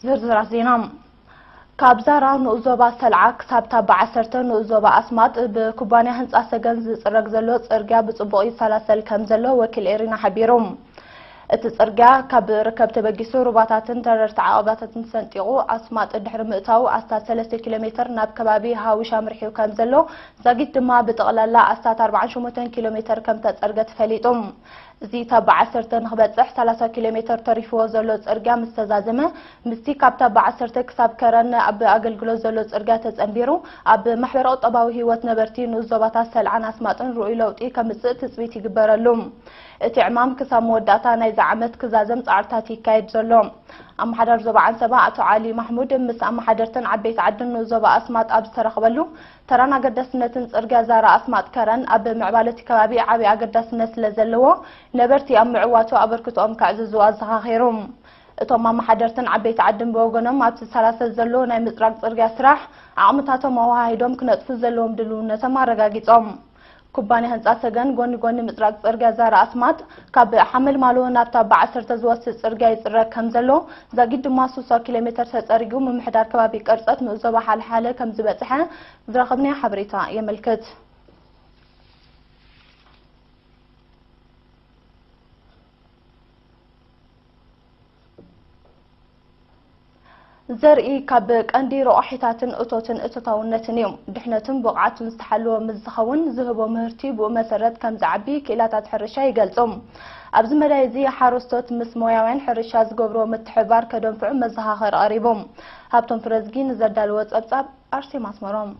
ዝርዝራት ዜና። ካብ ዛራ ንኡስ ዞባ ሰልዓ ክሳብ ታባ ዓሰርተ ንኡስ ዞባ ኣስማጥ ብኩባንያ ህንፃ ሰገን ዝፅረግ ዘሎ ፅርግያ ብፅቡቕ ይሰላሰል ከም ዘሎ ወኪል ኤሪና ሓቢሩ። እቲ ጽርግያ ካብ ርከብ ተበጊሱ ሩባታትን ተረርቲ ዓቐባታትን ሰንጢቑ ኣስማጥ ድሕሪ ምእታዉ ኣስታት ሰለስተ ኪሎ ሜትር ናብ ከባቢ ሃዊሽ ኣምሪሑ ከም ዘሎ፣ ዛጊት ድማ ብጠቕላላ ኣስታት ኣርባዓን ሸሞንተን ኪሎ ሜትር ከም ተጸርገ ተፈሊጡ። እዚ ታባ ዓሰርተ ንኽበጽሕ ሰላሳ ኪሎ ሜትር ተሪፍዎ ዘሎ ጽርግያ ምስ ተዛዘመ፣ ምስቲ ካብ ታባ ዓሰርተ ክሳብ ከረን ኣብ ኣገልግሎት ዘሎ ጽርግያ ተጸንቢሩ፣ ኣብ ማሕበረ ቁጠባዊ ህይወት ነበርቲ ንኡስ ዞባታት ሰልዓን ኣስማጥን ርኡይ ለውጢ ከምጽእ ትጽቢት ይግበረሉ። እቲ ዕማም ክሳብ መወዳእታ ናይዚ ዓመት ክዛዘም ጻዕርታት ይካየድ ዘሎ። ኣመሓዳሪ ዞባ ዓንሰባ ኣቶ ዓሊ ማሕሙድ ምስ ኣመሓደርትን ዓበይቲ ዓድን ንኡስ ዞባ ኣስማጥ ኣብ ዝተረኽበሉ፣ ተራን ኣገዳስነትን ጽርግያ ዛራ ኣስማጥ ከረን ኣብ ምዕባለ እቲ ከባቢ ዓቢ ኣገዳስነት ስለ ዘለዎ፣ ነበርቲ ኣብ ምዕዋቱ ኣበርክቶኦም ከዕዝዙ ኣዘኻኺሩ። እቶም ኣመሓደርትን ዓበይቲ ዓድን ብወገኖም፣ ኣብቲ ዝሰላሰል ዘሎ ናይ ምጽራግ ጽርግያ ስራሕ፣ ዓቕምታቶም ኣወሃሂዶም ክነጥፉ ዘለዎም ድልውነቶም ኣረጋጊጾም። ኩባንያ ህንጻ ሰገን፣ ጎኒ ጎኒ ምጽራግ ጽርግያ ዛራ ኣስማጥ፣ ካብ ሓመልማሎ ናብ ታባ ዓሰርተ ዝወስድ ጽርግያ ይጽረግ ከም ዘሎ፣ ዛጊት ድማ ስሳ ኪሎ ሜትር ተጸሪጉ ምምሕዳር ከባቢ ቀርጸት ንኡስ ዞባ ሓልሓለ ከም ዝበጽሐ ዝረኸብናዮ ሓበሬታ የመልክት። ዘርኢ ካብ ቀንዲ ረቋሒታትን እቶትን እቶታውነትን እዩ። ድሕነቱን ብቕዓቱን ዝተሓለወ ምስ ዝኸውን፣ ዝህቦ ምህርቲ ብኡ መሰረት ከም ዝዓቢ ክኢላታት ሕርሻ ይገልጹ። ኣብዚ መዳይ እዚ፣ ሓረስቶት ምስ ሞያውያን ሕርሻ ዝገብርዎ ምትሕብባር ከደንፍዑ መዘኻኸሪ ቀሪቡ። ሃብቶም ፍረዝጊ ንዘዳለዎ ጸብጻብ፣ ኣርሴማ ኣስመሮም።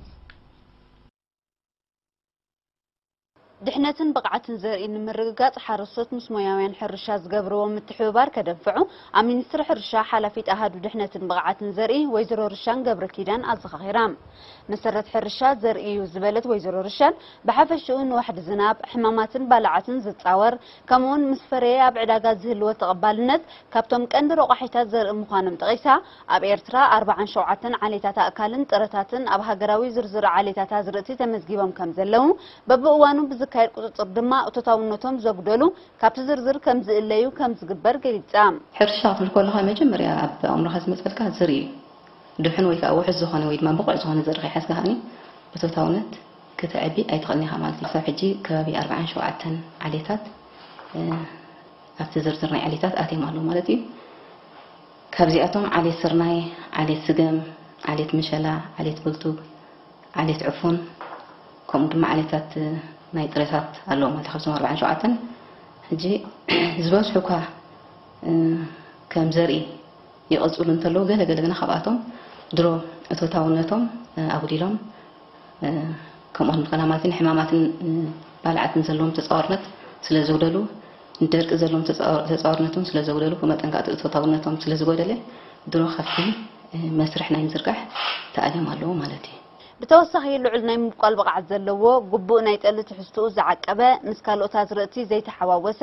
ድሕነትን ብቕዓትን ዘርኢ ንምርግጋጽ፣ ሓረስቶት ምስ ሞያውያን ሕርሻ ዝገብርዎ ምትሕብባር ከደንፍዑ፣ ኣብ ሚኒስትሪ ሕርሻ ሓላፊት ኣሃዱ ድሕነትን ብቕዓትን ዘርኢ ወይዘሮ ርሻን ገብረ ኪዳን ኣዘኻኺራ። መሰረት ሕርሻ ዘርኢ እዩ ዝበለት ወይዘሮ ርሻን፣ ብሓፈሽኡ ንዋሕዲ ዝናብ፣ ሕማማትን ባላዓትን ዝጻወር፣ ከምኡውን ምስ ፈረየ ኣብ ዕዳጋ ዝህልዎ ተቐባልነት ካብቶም ቀንዲ ረቋሒታት ዘርኢ ምዃኖም ጠቒሳ፣ ኣብ ኤርትራ ኣርባዓን ሸውዓተን ዓሌታት ኣእካልን ጥረታትን ኣብ ሃገራዊ ዝርዝር ዓሌታት ኣዝርእቲ ተመዝጊቦም ከም ዘለዉ፣ በብእዋኑ ብዝካየድ ቁጽጽር ድማ እቶታውነቶም ዘጉደሉ ካብቲ ዝርዝር ከም ዝእለዩ ከም ዝግበር ገሊጻ። ሕርሻ ክትብል ከለኻ መጀመርያ ኣብ ኣእምሮኻ ዝመጸልካ ዘርኢ እዩ። ድሑን ወይ ከዓ ውሑስ ዝኾነ ወይ ድማ ብቑዕ ዝኾነ ዘርኢ ከይሓዝካ ከኣኒ እቶታውነት ከተዕቢ ኣይትኽእልን ኢኻ ማለት እዩ። ክሳብ ሕጂ ከባቢ ኣርባዓን ሸውዓተን ዓሌታት፣ እ፣ ኣብቲ ዝርዝር ናይ ዓሌታት ኣትዮም ኣለዉ ማለት እዩ። ካብዚኣቶም ዓሌት ስርናይ፣ ዓሌት ስገም፣ ዓሌት ምሸላ፣ ዓሌት ብልቱግ፣ ዓሌት ዕፉን፣ ከምኡ ድማ ዓሌታት ናይ ጥረታት ኣለዉ ማለት እዩ። ካብዞም ኣርባዓን ሸውዓተን ሕጂ ዝበዝሑ እኳ፣ እ፣ ከም ዘርኢ ይቕጽሉ እንተለዉ፣ ገለ ገለ ግና ካብኣቶም ድሮ እቶታውነቶም፣ እ፣ ኣጉዲሎም፣ እ፣ ከምኡ ክንብል ከለና ማለት እዩ፣ ንሕማማትን፣ እ፣ ባልዓትን ዘለዎም ተጻዋርነት ስለ ዘጉደሉ፣ ንደርቂ ዘለዎም ተጻዋ-፣ ተጻዋርነት እውን ስለ ዘጉደሉ፣ ብመጠን ከኣ እቶታውነቶም ስለ ዝጎደለ፣ ድሮ ካብቲ፣ እ፣ መስርሕ ናይ ምዝርጋሕ ተኣልዮም ኣለዉ ማለት እዩ። ብተወሳኺ፣ ልዑል ናይ ምብቋል ብቕዓት ዘለዎ፣ ግቡእ ናይ ጠሊ ትሕዝትኡ ዝዓቀበ፣ ምስ ካልኦት ኣዝርእቲ ዘይተሓዋወሰ፣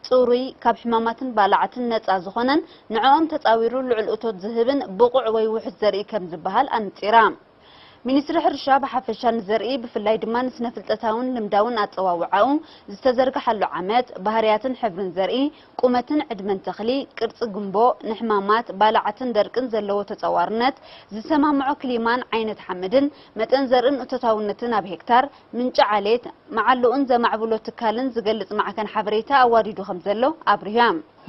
ጽሩይ፣ ካብ ሕማማትን ባልዓትን ነጻ ዝኾነን ንዕኦም ተጻዊሩ ልዑል እቶት ዝህብን ብቑዕ ወይ ውሑስ ዘርኢ ከም ዝበሃል ኣንጺራ። ሚኒስትሪ ሕርሻ ብሓፈሻ ንዘርኢ፣ ብፍላይ ድማ ንስነ-ፍልጠታውን ልምዳውን ኣጸዋውዓኡ ዝተዘርግሓሉ ዓመት፣ ባህርያትን ሕብርን ዘርኢ፣ ቁመትን ዕድመን ተኽሊ፣ ቅርጺ ጉምቦ፣ ንሕማማት፣ ባልዓትን ደርቅን ዘለዎ ተጸዋርነት፣ ዝሰማምዖ ክሊማን ዓይነት ሓመድን፣ መጠን ዘርእን እቶታውነትን ኣብ ሄክታር፣ ምንጪ ዓሌት፣ መዓልኡን ዘማዕብሎ ትካልን ዝገልጽ ማዕከን ሓበሬታ ኣዋዲዱ ከም ዘሎ ኣብሪሃ።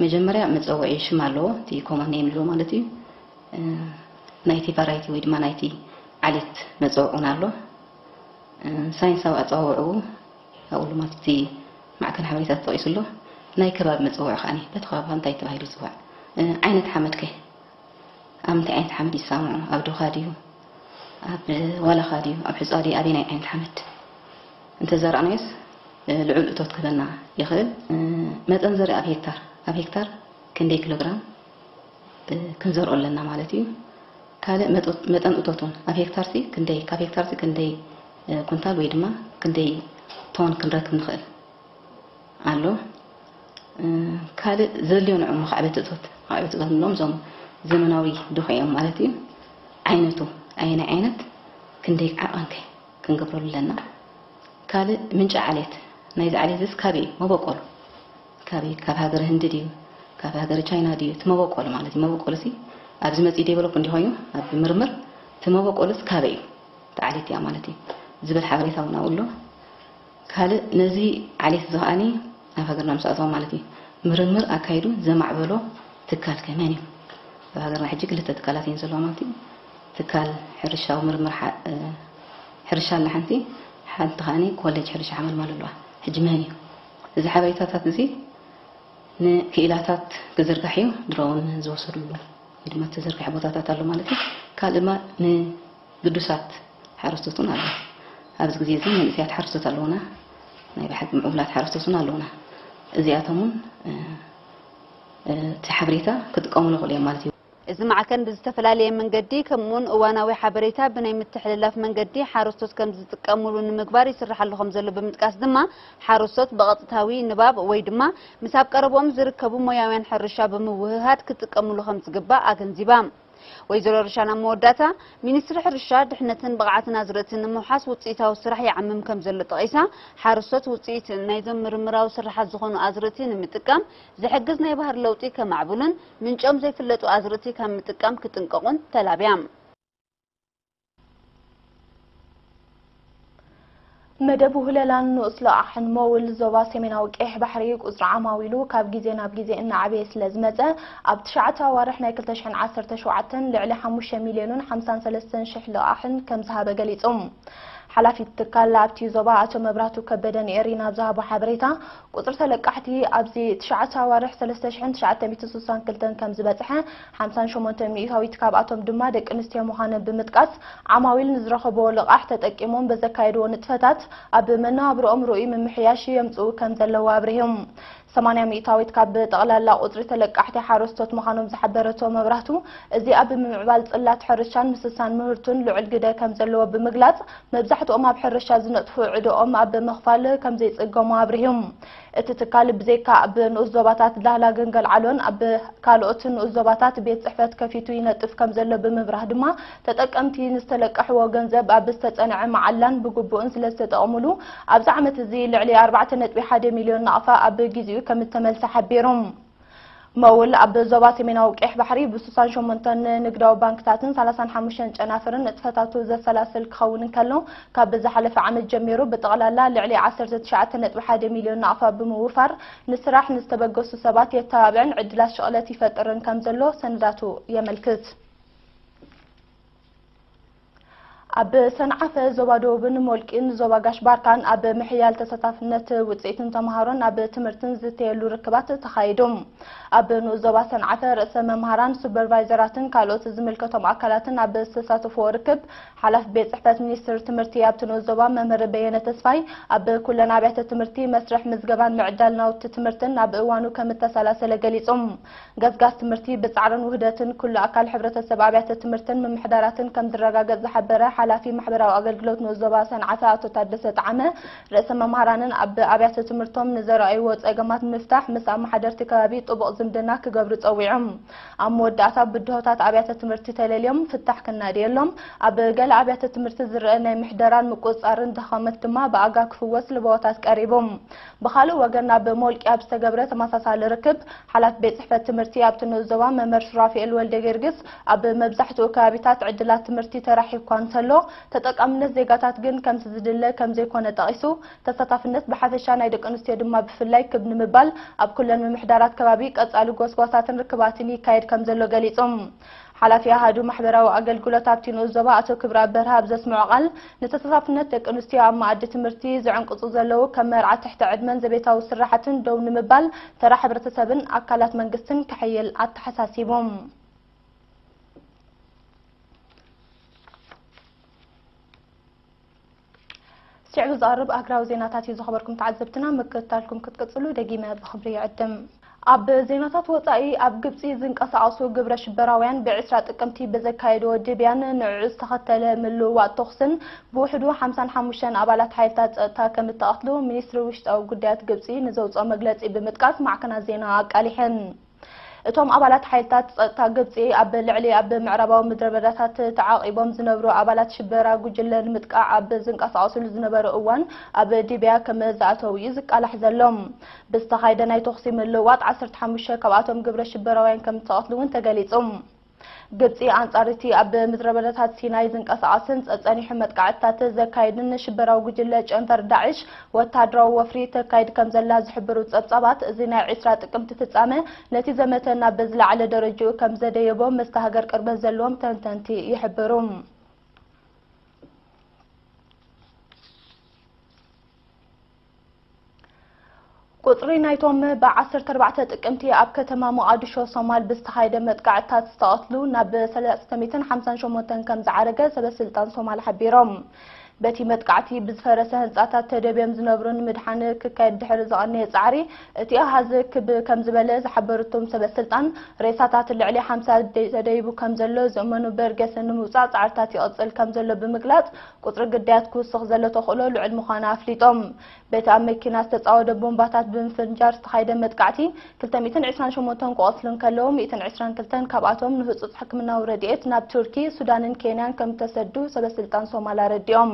መጀመርያ መጸውዒ ሽም ኣለዎ፣ እቲ ኮመን ኔም ንብሎ ማለት እዩ። እ፣ ናይቲ ቫራይቲ ወይ ድማ ናይቲ ዓሌት መጸውዒ እውን ኣሎ። እ፣ ሳይንሳዊ ኣጸዋውዕኡ ኣብኡ ማለት እቲ ማዕከን ሓበሬታ ተጠቒሱ ኣሎ። ናይ ከባቢ መጸውዒ ከኣ በቲ ከባቢ እንታይ ተባሂሉ ይጽዋዕ? እ፣ ዓይነት ሓመድ ከ ኣብ ምንታይ ዓይነት ሓመድ ይሳምዑ? ኣብ ዶኻ ድዩ? ኣብ ዋላኻ ድዩ? ኣብ ሑጻ ድዩ? ኣበየናይ ዓይነት ሓመድ? እንተዘራእናዮስ፣ እ፣ ልዑል እቶት ክህበና ይኽእል። እ፣ መጠን ዘርኢ ኣብ ሄክታር፣ ኣብ ሄክታር ክንደይ ኪሎግራም፣ እ፣ ክንዘርኦ ኣለና ማለት እዩ። ካልእ መጠ-፣ መጠን እቶት እውን ኣብ ሄክታርሲ ክንደይ፣ ካብ ሄክታርሲ ክንደይ፣ እ፣ ኩንታል ወይ ድማ ክንደይ ቶን ክንረክብ ንኽእል ኣሎ። እ፣ ካልእ ዘድልዮ ንዕኡ ማዕበቲ እቶት፣ ማዕበቲ እቶት ንብሎም እዞም ዘመናዊ ዶኻ እዮም ማለት እዩ። ዓይነቱ፣ ኣየናይ ዓይነት፣ ክንደይ ዓቐን ከ ክንገብረሉ ኣለና? ካልእ ምንጪ ዓሌት፣ ናይዚ ዓሌትስ ካበይ እዩ መበቆሉ? ካበይ? ካብ ሃገረ ህንዲ ድዩ? ካብ ሃገረ ቻይና ድዩ? እቲ መበቆሉ ማለት እዩ። መበቆሉሲ ኣብዚ መፅኢ ዴቨሎፕ እንዲኾይኑ ኣብ ምርምር እቲ መበቆልስ ካበይ እዩ፣ እቲ ዓሌት እያ ማለት እዩ ዝብል ሓበሬታ እውን ኣብኡ ኣሎ። ካልእ ነዚ ዓሌት እዚ ከዓኒ ኣብ ሃገርና ምስ ኣተወ ማለት እዩ ምርምር ኣካይዱ ዘማዕበሎ ትካል ከ መን እዩ? ኣብ ሃገርና ሕጂ ክልተ ትካላት እየን ዘለዋ ማለት እዩ። ትካል ሕርሻዊ ምርምር ሓ- እ፣ ሕርሻ ኣላ ሓንቲ፣ ሓንቲ ከዓኒ ኮሌጅ ሕርሻ ሓመልማል ኣለዋ። ሕጂ መን እዩ እዚ ሓበሬታታት እዚ ንክኢላታት ክዝርጋሕ እዩ ድሮ እውን ዝወሰድሉ ወይ ድማ ተዘርግሐ ቦታታት ኣሎ ማለት እዩ። ካልእ ድማ ንግዱሳት ሓረስቶት እውን ኣሎ። ኣብዚ ግዜ እዚ መንእሰያት ሓረስቶት ኣለውና፣ ናይ ብሓቂ ምዕቡላት ሓረስቶት እውን ኣለውና። እዚኣቶም እውን እቲ ሓበሬታ ክጥቀሙሉ ይኽእሉ እዮም ማለት እዩ። እዚ ማዕከን ብዝተፈላለየ መንገዲ ከምኡውን እዋናዊ ሓበሬታ ብናይ ምትሕልላፍ መንገዲ ሓረስቶት ከም ዝጥቀሙሉ ንምግባር ይስራሕ ኣሎ ከም ዘሎ ብምጥቃስ ድማ ሓረስቶት ብቐጥታዊ ንባብ ወይ ድማ ምስ ኣብ ቀረቦም ዝርከቡ ሞያውያን ሕርሻ ብምውህሃድ ክጥቀሙሉ ከም ዝግባእ ኣገንዚባ። ወይዘሮ ርሻን ኣብ መወዳእታ፣ ሚኒስትሪ ሕርሻ ድሕነትን ብቕዓትን ኣዝርእቲ ንምውሓስ ውፅኢታዊ ስራሕ ይዓምም ከም ዘሎ ጠቒሳ፣ ሓረስቶት ውፅኢት ናይዞም ምርምራዊ ስራሓት ዝኾኑ ኣዝርእቲ ንምጥቃም ዝሕግዝ ናይ ባህሪ ለውጢ ከማዕብሉን ምንጮም ዘይፍለጡ ኣዝርእቲ ካብ ምጥቃም ክጥንቀቑን ተላብያ። መደብ ውህለላን ንኡስ ለቓሕን መውል ዞባ ሰሜናዊ ቀይሕ ባሕሪ ቁጽሪ ዓማዊሉ ካብ ግዜ ናብ ግዜ እናዓበየ ስለ ዝመጸ፣ ኣብ ትሽዓተ ኣዋርሕ ናይ ክልተ ሽሕን ዓሰርተ ሸውዓተን ልዕሊ ሓሙሽተ ሚልዮንን ሓምሳን ሰለስተን ሽሕ ለቓሕን ከም ዝሃበ ገሊጹ። ሓላፊ ትካል ኣብቲ ዞባ ኣቶ መብራቱ ከበደ ንኤሪና ኣብ ዝሃቦ ሓበሬታ፣ ቁጽሪ ተለቃሕቲ ኣብዚ ትሽዓተ ኣዋርሕ ሰለስተ ሽሕን ትሽዓተ ሚእትን ስሳን ክልተን ከም ዝበጽሐ፣ ሓምሳን ሸሞንተ ሚእታዊት ካብኣቶም ድማ ደቂ ኣንስትዮ ምዃነን ብምጥቃስ፣ ዓማዊል ንዝረኸብዎ ልቓሕ ተጠቂሞም በዘካየድዎ ንጥፈታት ኣብ መነባብሮኦም ርኡይ ምምሕያሽ የምጽኡ ከም ዘለዉ ኣብሪሆም። ሰማንያ ሚእታዊት ካብ ጠቕላላ ቁጽሪ ተለቃሕቲ ሓረስቶት ምዃኖም ዝሓበረቶ መብራህቱ፣ እዚ ኣብ ምምዕባል ጽላት ሕርሻን ምስሳን ምህርቱን ልዑል ግደ ከም ዘለዎ ብምግላጽ፣ መብዛሕትኦም ኣብ ሕርሻ ዝነጥፉ ዕድኦም ኣብ ምኽፋል ከም ዘይጽገሙ ኣብሪሆም። እቲ ትካል ብዘይካ ኣብ ንኡስ ዞባታት ዳህላግን ገልዓሎን ኣብ ካልኦት ንኡስ ዞባታት ቤት ጽሕፈት ከፊቱ ይነጥፍ ከም ዘሎ ብምብራህ ድማ፣ ተጠቀምቲ ንዝተለቀሕዎ ገንዘብ ኣብ ዝተጸንዐ መዓላን ብግቡእን ስለ ዝተጠቐሙሉ፣ ኣብዚ ዓመት እዚ ልዕሊ ኣርባዕተ ነጥቢ ሓደ ሚልዮን ናቕፋ ኣብ ግዜኡ ከም እተመልሰ ሓቢሮም። መውል ኣብ ዞባ ሰሜናዊ ቀይሕ ባሕሪ ብስሳን ሸሞንተን ንግዳዊ ባንክታትን ሰላሳን ሓሙሽተን ጨናፍርን ንጥፈታቱ ዘሰላስል ክኸውን እንከሎ፣ ካብ ዝሓለፈ ዓመት ጀሚሩ ብጠቕላላ ልዕሊ ዓሰርተ ትሽዓተ ነጥቢ ሓደ ሚልዮን ናቕፋ ብምውፋር፣ ንስራሕ ንዝተበገሱ ሰባት የተባብዕን ዕድላት ሽቕለት ይፈጥርን ከም ዘሎ ሰነዳቱ የመልክት። ኣብ ሰንዓፈ ዞባ ደቡብን ሞልቂን ዞባ ጋሽ ባርካን ኣብ ምሕያል ተሳታፍነት ውፅኢትን ተምሃሮን ኣብ ትምህርትን ዝተየሉ ርክባት ተኻይዶም። ኣብ ንኡስ ዞባ ሰንዓፈ ርእሰ መምሃራን፣ ሱፐርቫይዘራትን ካልኦት ዝምልከቶም ኣካላትን ኣብ ዝተሳተፍዎ ርክብ፣ ሓላፊ ቤት ጽሕፈት ሚኒስትር ትምህርቲ ኣብቲ ንኡስ ዞባ መምህር በየነ ተስፋይ፣ ኣብ ኩለን ኣብያተ ትምህርቲ መስርሕ ምዝገባን ምዕዳል ናውቲ ትምህርትን ኣብ እዋኑ ከም እተሰላሰለ ገሊጾም። ገስጋስ ትምህርቲ ብጻዕርን ውህደትን ኩሉ ኣካል ሕብረተሰብ ኣብያተ ትምህርትን ምምሕዳራትን ከም ዝረጋገጽ ዝሓበረ ሓላፊ ማሕበራዊ ኣገልግሎት ንኡስ ዞባ ሰንዓፈ ኣቶ ታደሰ ጠዓመ፣ ርእሰ መምሃራንን ኣብ ኣብያተ ትምህርቶም ንዘረኣይዎ ጸገማት ንምፍታሕ ምስ ኣመሓደርቲ ከባቢ ጥቡቕ ዝምድና ክገብሩ ጸዊዖም። ኣብ መወዳእታ ብድሆታት ኣብያተ ትምህርቲ ተለልዮም ፍታሕ ክናድየሎም፣ ኣብ ገለ ኣብያተ ትምህርቲ ዝረአ ናይ ምሕደራን ምቁጽጻርን ድኸመት ድማ ብኣጋ ክፍወስ ልበዋታት ቀሪቦም። ብኻልእ ወገን፣ ኣብ ሞልቂ ኣብ ዝተገብረ ተመሳሳሊ ርክብ፣ ሓላፊ ቤት ጽሕፈት ትምህርቲ ኣብቲ ንኡስ ዞባ መምህር ሱራፊኤል ወልደ ጊዮርጊስ፣ ኣብ መብዛሕትኡ ከባቢታት ዕድላት ትምህርቲ ተራሒ እኳ እንተሎ፣ ተጠቃምነት ዜጋታት ግን ከምቲ ዝድለ ከም ዘይኮነ ጠቒሱ፣ ተሳታፍነት ብሓፈሻ ናይ ደቂ ኣንስትዮ ድማ ብፍላይ ክብ ንምባል ኣብ ኩለን ምምሕዳራት ከባቢ ቀጻሊ ጎስጓሳትን ርክባትን ይካየድ ከም ዘሎ ገሊጹ። ሓላፊ ኣሃዱ ማሕበራዊ ኣገልግሎት ኣብቲ ንኡስ ዞባ ኣቶ ክብረኣብ በርሀ ኣብ ዘስምዖ ቃል፣ ንተሳታፍነት ደቂ ኣንስትዮ ኣብ መኣዲ ትምህርቲ ዝዕንቅጹ ዘለዉ ከም መርዓ ትሕቲ ዕድመን ዘቤታዊ ስራሓትን ደው ንምባል ተራ ሕብረተሰብን ኣካላት መንግስትን ክሕይል ኣተሓሳሲቦም። ስዕቡ ዝቐርብ ኣህጉራዊ ዜናታት እዩ ዝኸበርኩም ተዓዘብትና፣ ምክትታልኩም ክትቅጽሉ ደጊመ ብኽብሪ ይዕድም። ኣብ ዜናታት ወጻኢ፣ ኣብ ግብጺ ዝንቀሳቐሱ ግብረ ሽበራውያን ብዕስራ ጥቅምቲ ብዘካየድዎ ድብያን ንዕኡ ዝተኸተለ ምልውዋጥ ተኹስን ብውሕዱ ሓምሳን ሓሙሽተን ኣባላት ሓይልታት ጸጥታ ከም እተቐትሉ ሚኒስትሪ ውሽጣዊ ጉዳያት ግብጺ ንዘውጽኦ መግለጺ ብምጥቃስ ማዕከናት ዜና ኣቃሊሐን። እቶም ኣባላት ሓይልታት ጸጥታ ግብጺ ኣብ ልዕሊ ኣብ ምዕራባዊ ምድረ በዳታት ተዓቂቦም ዝነብሩ ኣባላት ሽበራ ጉጅለ ንምጥቃዕ ኣብ ዝንቀሳቐስሉ ዝነበሩ እዋን ኣብ ሊብያ ከም ዝኣተዉ እዩ ዝቃላሕ ዘሎ። ብዝተኻየደ ናይ ተኹሲ ምልውዋጥ ዓሰርተ ሓሙሽተ ካብኣቶም ግብረ ሽበራውያን ከም ዝተቐትሉ እውን ተገሊጹ። ግብጺ ኣንጻር እቲ ኣብ ምድረ በዳታት ሲናይ ዝንቀሳቐስን ጸጸኒሑ መጥቃዕትታት ዘካይድን ሽበራዊ ጉጅለ ጨንፈር ዳዕሽ ወተሃደራዊ ወፍሪ ተካይድ ከም ዘላ ዝሕብሩ ጸብጻባት፣ እዚ ናይ ዕስራ ጥቅምቲ ፍጻመ ነቲ ዘመተ ናብ ዝለዓለ ደረጃኡ ከም ዘደየቦ ምስቲ ሃገር ቅርበት ዘለዎም ተንተንቲ ይሕብሩ። ቁጽሪ ናይቶም ብ ዓሰርተ ኣርባዕተ ጥቅምቲ ኣብ ከተማ ሞቓዲሾ ሶማል ብዝተኻየደ መጥቃዕትታት ዝተቐትሉ ናብ ሰለስተ ሚእትን ሓምሳን ሸሞንተን ከም ዝዓረገ ሰበ ስልጣን ሶማል ሓቢሮም። በቲ መጥቃዕቲ ብዝፈረሰ ህንጻታት ተደብዮም ዝነብሩ ንምድሓን ክካየድ ድሕሪ ዝቐነየ ጻዕሪ፣ እቲ ኣሃዝ ክብ ከም ዝበለ ዝሓበሩ እቶም ሰበ ስልጣን፣ ሬሳታት ልዕሊ ሓምሳ ደ-፣ ተደይቡ ከም ዘሎ ዝእመኑ በርገስ ንምውጻእ ጻዕርታት ይቕጽል ከም ዘሎ ብምግላጽ፣ ቁጽሪ ግዳያት ክውስኽ ዘሎ ተኽእሎ ልዑል ምዃኑ ኣፍሊጦም። በቲ ኣብ መኪና ዝተጻወደ ቦምባታት ብምፍንጃር ዝተኻየደ መጥቃዕቲ፣ ክልተ ሚእትን ዕስራን ሸሞንተን ክቖስሉ እንከለዉ፣ ሚእትን ዕስራን ክልተን ካብኣቶም ንህጹጽ ሕክምናዊ ረድኤት ናብ ቱርኪ፣ ሱዳንን ኬንያን ከም እተሰዱ ሰበ ስልጣን ሶማል ኣረዲኦም።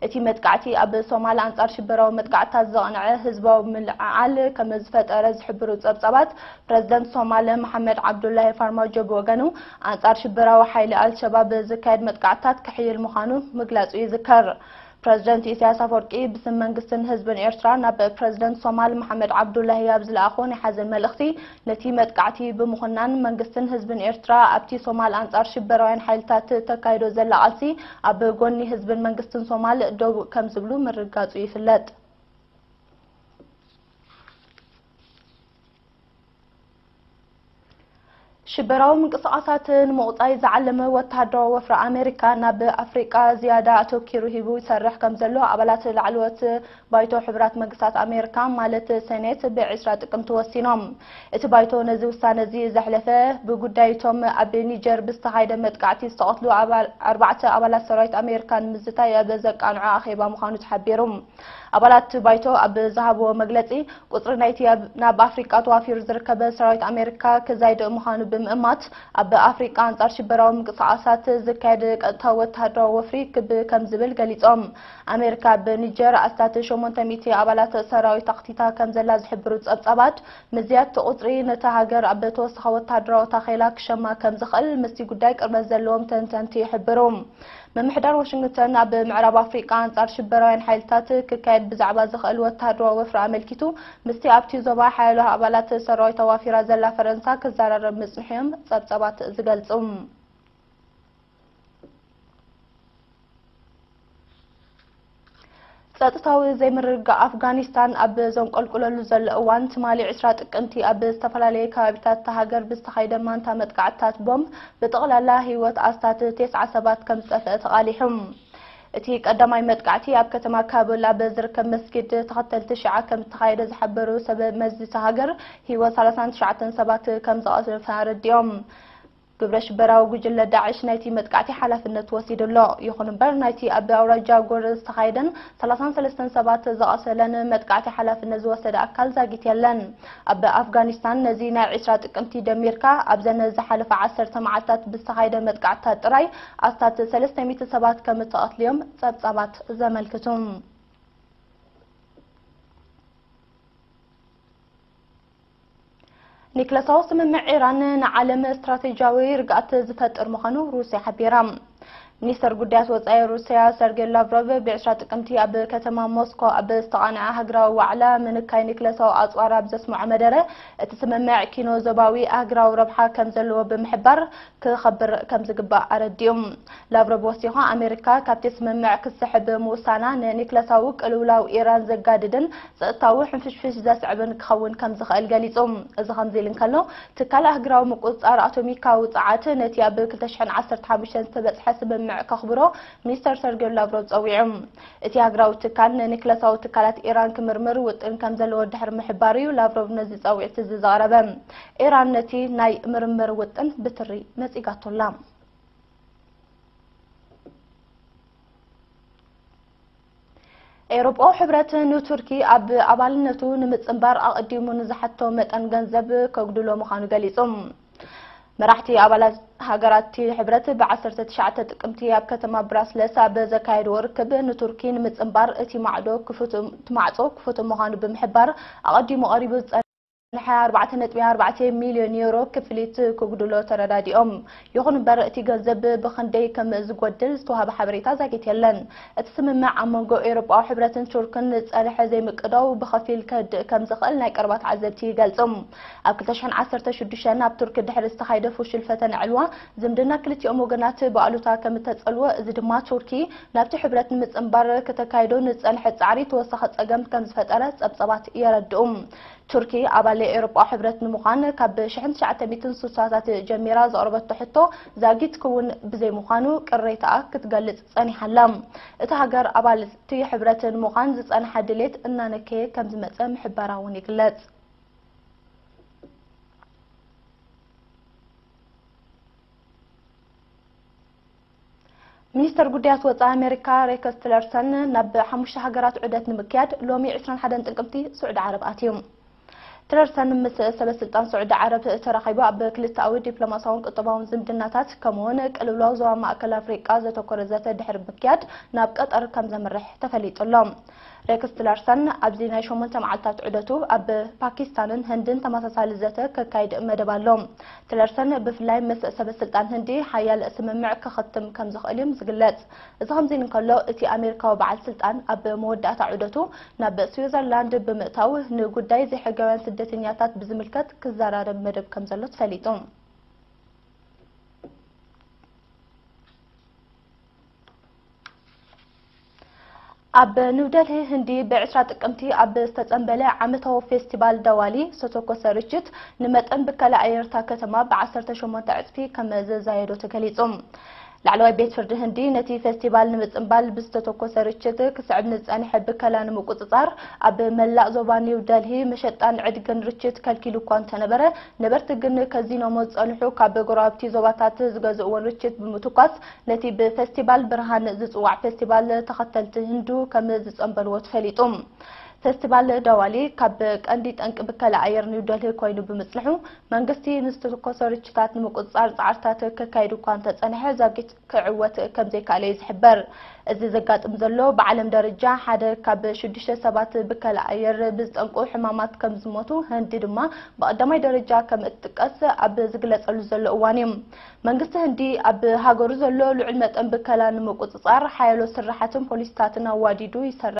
እቲ መጥቃዕቲ ኣብ ሶማል ኣንጻር ሽበራዊ መጥቃዕትታት ዘቕንዐ ህዝባዊ ምልዕዓል ከም ዝፈጠረ ዝሕብሩ ጸብጻባት፣ ፕረዚደንት ሶማል መሓመድ ዓብዱላሂ ፋርማጆ ብወገኑ፣ ኣንጻር ሽበራዊ ሓይሊ ኣልሸባብ ዝካየድ መጥቃዕትታት ክሕይል ምዃኑ ምግላጹ ይዝከር። ፕረዚደንት ኢሳያስ ኣፈወርቂ ብስም መንግስትን ህዝብን ኤርትራ ናብ ፕረዚደንት ሶማል መሓመድ ዓብዱላሂ ኣብ ዝለኣኾ ናይ ሓዘን መልእኽቲ፣ ነቲ መጥቃዕቲ ብምኹናን መንግስትን ህዝብን ኤርትራ ኣብቲ ሶማል ኣንጻር ሽበራውያን ሓይልታት ተካይዶ ዘላ ቃልሲ ኣብ ጎኒ ህዝብን መንግስትን ሶማል ደው ከም ዝብሉ ምርጋጹ ይፍለጥ። ሽበራዊ ምንቅስቓሳት ንምቑጻይ ዝዓለመ ወተሃደራዊ ወፍሪ ኣሜሪካ ናብ ኣፍሪቃ ዝያዳ ኣተኪሩ ሂቡ ይሰርሕ ከም ዘሎ ኣባላት ላዕለዎት ባይቶ ሕቡራት መንግስታት ኣሜሪካ፣ ማለት ሴኔት፣ ብ ዕስራ ጥቅምቲ ወሲኖም። እቲ ባይቶ ነዚ ውሳነ እዚ ዘሕለፈ፣ ብጉዳይ እቶም ኣብ ኒጀር ብዝተኻየደ መጥቃዕቲ ዝተቐትሉ ኣባል-፣ ኣርባዕተ ኣባላት ሰራዊት ኣሜሪካ ንምዝታይ ኣብ ዘቃንዖ ኣኼባ ምዃኑ ተሓቢሩ። ኣባላት ባይቶ ኣብ ዝሃብዎ መግለጺ፣ ቁጽሪ ናይቲ ኣብ-፣ ናብ ኣፍሪቃ ተዋፊሩ ዝርከበ ሰራዊት ኣሜሪካ ክዛይድ ምዃኑ ብምእማት፣ ኣብ ኣፍሪቃ ኣንጻር ሽበራዊ ምንቅስቓሳት ዝካየድ ቀጥታዊ ወተሃደራዊ ወፍሪ ክብ ከም ዝብል ገሊጾም። ኣሜሪካ ኣብ ኒጀር ኣስታት ሸሞንተ ሚእቲ ኣባላት ሰራዊት ኣኽቲታ ከም ዘላ ዝሕብሩ ጸብጻባት፣ ምዝያድ እቲ ቁጽሪ ነታ ሃገር ኣብ ተወሳኺ ወተሃደራዊ ታኼላ ክሸማ ከም ዝኽእል ምስቲ ጉዳይ ቅርበት ዘለዎም ተንተንቲ ይሕብሩ። ምምሕዳር ዋሽንግተን ኣብ ምዕራብ ኣፍሪቃ ኣንጻር ሽበራውያን ሓይልታት ክካየድ ብዛዕባ ዝኽእል ወተሃደራዊ ወፍሪ ኣመልኪቱ፣ ምስቲ ኣብቲ ዞባ ሓያሎ ኣባላት ሰራዊት ኣዋፊራ ዘላ ፈረንሳ ክዘራረብ ምጽንሑ እዮም ጸብጻባት ዝገልጹ። ጸጥታዊ ዘይምርግጋእ ኣፍጋኒስታን ኣብ ዘንቆልቁለሉ ዘሎ እዋን፣ ትማሊ ዕስራ ጥቅምቲ ኣብ ዝተፈላለየ ከባቢታት እታ ሃገር ብዝተኻየደ ማንታ መጥቃዕትታት ቦምብ ብጠቕላላ ህይወት ኣስታት ተስዓ ሰባት ከም ዝጠፍአ ተቓሊሑ። እቲ ቀዳማይ መጥቃዕቲ ኣብ ከተማ ካቡል ኣብ ዝርከብ መስጊድ ተኸተልቲ ሽዓ ከም ዝተኻየደ ዝሓበሩ ሰብ መዚ እታ ሃገር፣ ህይወት ሰላሳን ትሽዓተን ሰባት ከም ዝቐጠፈ ኣረዲኦም። ግብረ ሽበራዊ ጉጅለ ዳዕሽ ናይቲ መጥቃዕቲ ሓላፍነት ወሲዱ ኣሎ። ይኹን እምበር፣ ናይቲ ኣብ ኣውራጃ ጎር ዝተኻየደን ሰላሳን ሰለስተን ሰባት ዘቐሰለን መጥቃዕቲ ሓላፍነት ዝወሰደ ኣካል ዛጊት የለን። ኣብ ኣፍጋኒስታን ነዚ ናይ ዕስራ ጥቅምቲ ደሚርካ፣ ኣብዘን ዝሓለፋ ዓሰርተ መዓልታት ብዝተኻየደ መጥቃዕትታት ጥራይ ኣስታት ሰለስተ ሚእቲ ሰባት ከም እተቐትሉ እዮም ጸብጻባት ዘመልክቱ። ኒክለሳዊ ስምምዕ ኢራን ንዓለም ስትራቴጂያዊ ርግኣት ዝፈጥር ምዃኑ ሩስያ ሓቢራ። ሚኒስተር ጉዳያት ወጻኢ ሩስያ ሰርጌይ ላቭሮቭ ብዕስራ ጥቅምቲ ኣብ ከተማ ሞስኮ ኣብ ዝተቓንዐ ሃገራዊ ዋዕላ ምንካይ ኒክለሳዊ ኣጽዋር ኣብ ዘስምዖ መደረ፣ እቲ ስምምዕ ኪኖ ዞባዊ ሃገራዊ ረብሓ ከም ዘለዎ ብምሕባር፣ ክኸብር ከም ዝግባእ ኣረዲኡ። ላቭሮቭ ወሲኹ፣ ኣሜሪካ ካብቲ ስምምዕ ክትስሕብ ምውሳና ንኒክለሳዊ ቅልውላው ኢራን ዘጋድድን ጸጥታዊ ሕንፍሽፍሽ ዘስዕብን ክኸውን ከም ዝኽእል ገሊጹ። እዚ ከምዚ ኢሉ እንከሎ፣ ትካል ኣህጉራዊ ምቁጽጻር ኣቶሚካዊ ጸዓት ነቲ ኣብ ክልተ ሽሕን ዓሰርተ ሓሙሽተን ዝተበጽሐ ስምምዕ ከኽብሮ ሚኒስተር ሰርጌይ ላቭሮቭ ጸዊዑ። እቲ ሃገራዊ ትካል ንኒክለሳዊ ትካላት ኢራን ክምርምር ውጥን ከም ዘለዎ ድሕሪ ምሕባሩ እዩ ላቭሮቭ ነዚ ጻውዒት እዚ ዘቕረበ። ኢራን ነቲ ናይ ምርምር ውጥን ብትሪ ነጺጋቶ ኣላ። ኤውሮጳዊ ሕብረት ንቱርኪ ኣብ ኣባልነቱ ንምጽንባር ኣቐዲሙ ንዝሓቶ መጠን ገንዘብ ከጉድሎ ምዃኑ ገሊጹ። መራሕቲ ኣባላት ሃገራት እቲ ሕብረት ብ ዓሰርተ ትሽዓተ ጥቅምቲ ኣብ ከተማ ብራስለስ ኣብ ዘካየድዎ ርክብ፣ ንቱርኪ ንምጽንባር እቲ ማዕዶ ክፉት፣ እቲ ማዕጾ ክፉት ምዃኑ ብምሕባር፣ ኣቐዲሙ ቀሪቡ ዝጸ- ንሓ ኣርባዕተ ነጥቢ ኣርባዕተ ሚልዮን ዩሮ ክፍሊት ክጉድሎ ተረዳዲኦም። ይኹን እምበር እቲ ገንዘብ ብኽንደይ ከም ዝጎድል ዝተዋህበ ሓበሬታ ዛጊት የለን። እቲ ስምምዕ ኣብ መንጎ ኤውሮጳዊ ሕብረትን ቱርክን ዝጸንሐ ዘይምቅዳው ብኸፊል ከድእ ከም ዝኽእል ናይ ቀረባ ተዓዘብቲ ይገልጹ። ኣብ ክልተ ሽሕን ዓሰርተ ሽዱሽተን ኣብ ቱርክ ድሕሪ ዝተኻየደ ፍሹል ፈተነ ዕልዋ፣ ዝምድና ክልቲኦም ወገናት ብኣሉታ ከም እተጸልወ፣ እዚ ድማ ቱርኪ ናብቲ ሕብረት ንምጽንባር ከተካይዶ ንጸንሐ ጻዕሪ ተወሳኺ ጸገም ከም ዝፈጠረ ጸብጸባት የረድኡ። ቱርኪ ኣባል ኤውሮጳ ሕብረት ንምዃን ካብ ሽሕን ትሽዓተ ሚእትን ስሳታት ጀሚራ ዘቕረበቶ ሕቶ ዛጊት ክውን ብዘይምዃኑ ቅሬታኣ ክትገልጽ ጸኒሓ ኣላ። እታ ሃገር ኣባልቲ ሕብረት ንምዃን ዝጸንሓ ድሌት እናነከየ ከም ዝመጸ ምሕባራ እውን ይግለጽ። ሚኒስተር ጉዳያት ወጻኢ ኣሜሪካ ሬክስ ቲለርሰን ናብ ሓሙሽተ ሃገራት ዑደት ንምክያድ ሎሚ ዕስራን ሓደን ጥቅምቲ ስዑዲ ዓረብ ኣትዩ። ቲለርሰን ምስ ሰበ ስልጣን ስዑዲ ዓረብ ተራኺቡ ኣብ ክልተኣዊ ዲፕሎማሲያውን ቁጠባውን ዝምድናታት ከምኡውን ቅልውላው ዞባ ማእከል ኣፍሪቃ ዘተኮረ ዘተ ድሕሪ ምክያድ ናብ ቀጠር ከም ዘምርሕ ተፈሊጡ ኣሎ። ሬክስ ቲለርሰን ኣብዚ ናይ ሸሞንተ መዓልታት ዑደቱ ኣብ ፓኪስታንን ህንድን ተመሳሳሊ ዘተ ከካይድ መደብ ኣሎ። ቲለርሰን ብፍላይ ምስ ሰበ ስልጣን ህንዲ ሓያል ስምምዕ ክኽትም ከም ዝኽእል እዮም ዝግለጽ። እዚ ከምዚ እንከሎ፣ እቲ ኣሜሪካዊ በዓል ስልጣን ኣብ መወዳእታ ዑደቱ ናብ ስዊዘርላንድ ብምእታው ንጉዳይ ዘይሕጋውያን ስደተኛታት ብዝምልከት ክዘራረብ መደብ ከም ዘሎ ተፈሊጡ። ኣብ ኒውደልሂ ህንዲ ብዕስራ ጥቅምቲ ኣብ ዝተጸንበለ ዓመታዊ ፌስቲቫል ደዋሊ ዝተተኮሰ ርችት ንመጠን ብከላ ኣየር እታ ከተማ ብዓሰርተ ሸሞንተ ዕጽፊ ከም ዘዛየዶ ተገሊጹ። ላዕለዋይ ቤት ፍርዲ ህንዲ ነቲ ፌስቲቫል ንምጽንባል ብዝተተኮሰ ርችት ክስዕብ ንዝጸንሐ ብከላ ንምቁጽጻር ኣብ መላእ ዞባ ኒው ደልሂ መሸጣን ዕድግን ርችት ከልኪሉ እኳ እንተነበረ፣ ነበርቲ ግን ከዚኖሞ ዝጸንሑ ካብ ጎረባብቲ ዞባታት ዝገዝእዎን ርችት ብምትኳስ ነቲ ብፌስቲቫል ብርሃን ዝጽዋዕ ፌስቲቫል ተኸተልቲ ህንዱ ከም ዝጸንበልዎ ተፈሊጡ። ፌስቲቫል ደዋሊ ካብ ቀንዲ ጠንቂ ብከላ ኣየር ኒው ደልሂ ኮይኑ ብምጽንሑ፣ መንግስቲ ንዝተተኮሰ ርችታት ንምቁጽጻር ጻዕርታት ከካይድ እኳ እንተጸንሐ፣ ዛጊት ክዕወት ከም ዘይከኣለ እዩ ዝሕበር። እዚ ዘጋጥም ዘሎ ብዓለም ደረጃ ሓደ ካብ ሽዱሽተ ሰባት ብከላ ኣየር ብዝጠንቁ ሕማማት ከም ዝሞቱ፣ ህንዲ ድማ ብቐዳማይ ደረጃ ከም እትጥቀስ ኣብ ዝግለጸሉ ዘሎ እዋን እዩ። መንግስቲ ህንዲ ኣብ ሃገሩ ዘሎ ልዑል መጠን ብከላ ንምቁጽጻር ሓያሎ ስራሓትን ፖሊሲታትን ኣዋዲዱ ይሰርሕ።